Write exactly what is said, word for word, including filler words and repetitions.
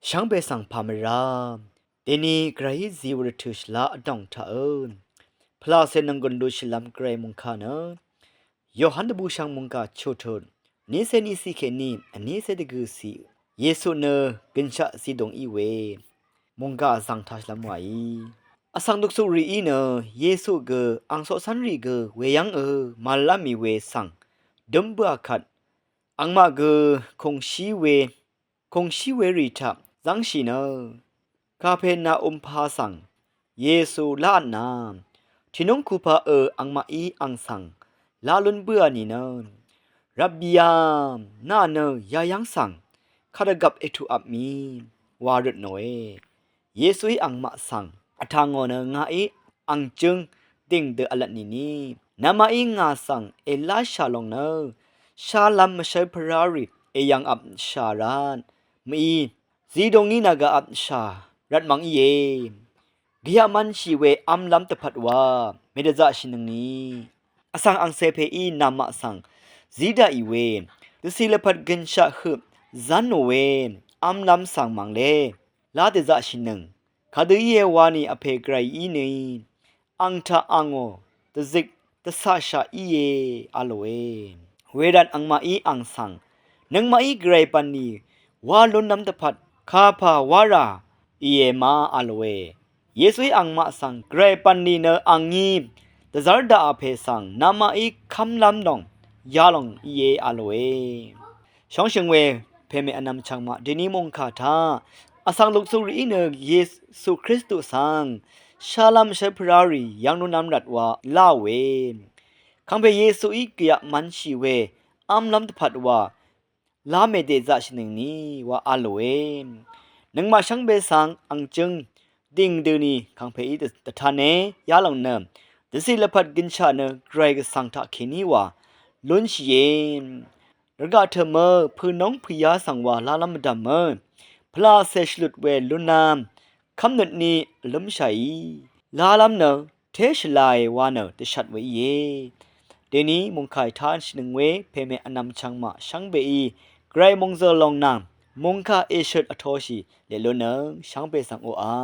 Shvngbe svng pà mvrá deni gvrayí zi wurvtø̀ shvlá vdòng taqø pvlacè nònggùn lushìlvm gvray mòngkà nø Yohan dvbùshv̀ng mòngkà chutut nícé níciq kèní vnícé dvgø̀ciq Yesu nø gønshaq zidùng í we mòngkà vzv̀ng taqshìlvm wàí. Vsvng duksukrìí nø Yesu gø ang coqcv́nrì gø weyv́ngø màvlv́m mì we svng dǿm bǿà kvt angmaq gø kùngshí we kùngshí werì taq zv́ngshì nø Kapernaum pà svng Yesu lávtnà tìnúng kupa ø angmaqí ang svng lá lún bǿà nìnø, Rabbi a, nà nø yayv́ng svng kadvgvp ètuqvp mì wa røtnòe. Yesuí angmaq svng vtà ngò nø ngàí ang jǿng dìng dø vlvt nìni, namaqí ngà svng èláshà lòng nø shálv́m mvshv́l pvrárì èyv̀ngvpshà rvt mø̀í zidongí nàgà vpshà rvtmvng íe. Gvyaq mv̄nshì we v́mlv́m dvpvt wa mèdvzaqshìnøngni vsvng angcè pèí namaq svng zí daqì we dvcì lvpat gønshaq høq zv́nò we v́mlv́m svng mv̀ngle lá dèzaqshìnøng kadø íe wani vpè gvrayí nø ang taq angò dvzik dvcaqshaq íe a lòe. Wervt angmaqí ang svng nøngmaqí gvray bv̀nlì wá lúnlv́m dvpvt kapà wá rà íe ma a lòe. Yesuí angmaq svng gvray bv̀nlì nø angí dvzv́r daqà pè svng namaqí kv́mlv́m lòng yalòng íe a lòe. Shóngshø̀ng we pèmè vnvm chv̀ngmaq dèní mòngkà taq vsvng luksukrìí nø Yesu Kristu svng shálv́m mvshv́l pvrárì yv́ng lúnlv́m rvt wa láòe. Kàngpè Yesuí gvyaq mv̄nshì we v́mlv́m dvpvt wa lá mèdèzaqshìnøngni wa a lòe. Nøngmaq shvngbe svng ang jǿng dìng døni kàngpèí dvtane yalòng nø dvcì lvpat gønshaq nø gvray gvsvng taqkèní wa lúnshìe. Rvgaq tø̀mø pø̀nóng pø̀yá svng wa lálv́m mvdv̀mø pvlacè shvlut we lúnlv́m kv́mnøtní vlǿmshàí lálv́m nø té shvlae wa nø dvshat we íe. Dèní mòngkà ètáshìnøng we pèmè vnvm chv̀ngmaq shvngbeí gvray mòngzø̀l lòng nvng mòngkà èshøt vtōshì leq lúnnøng shvngbe svng oqà.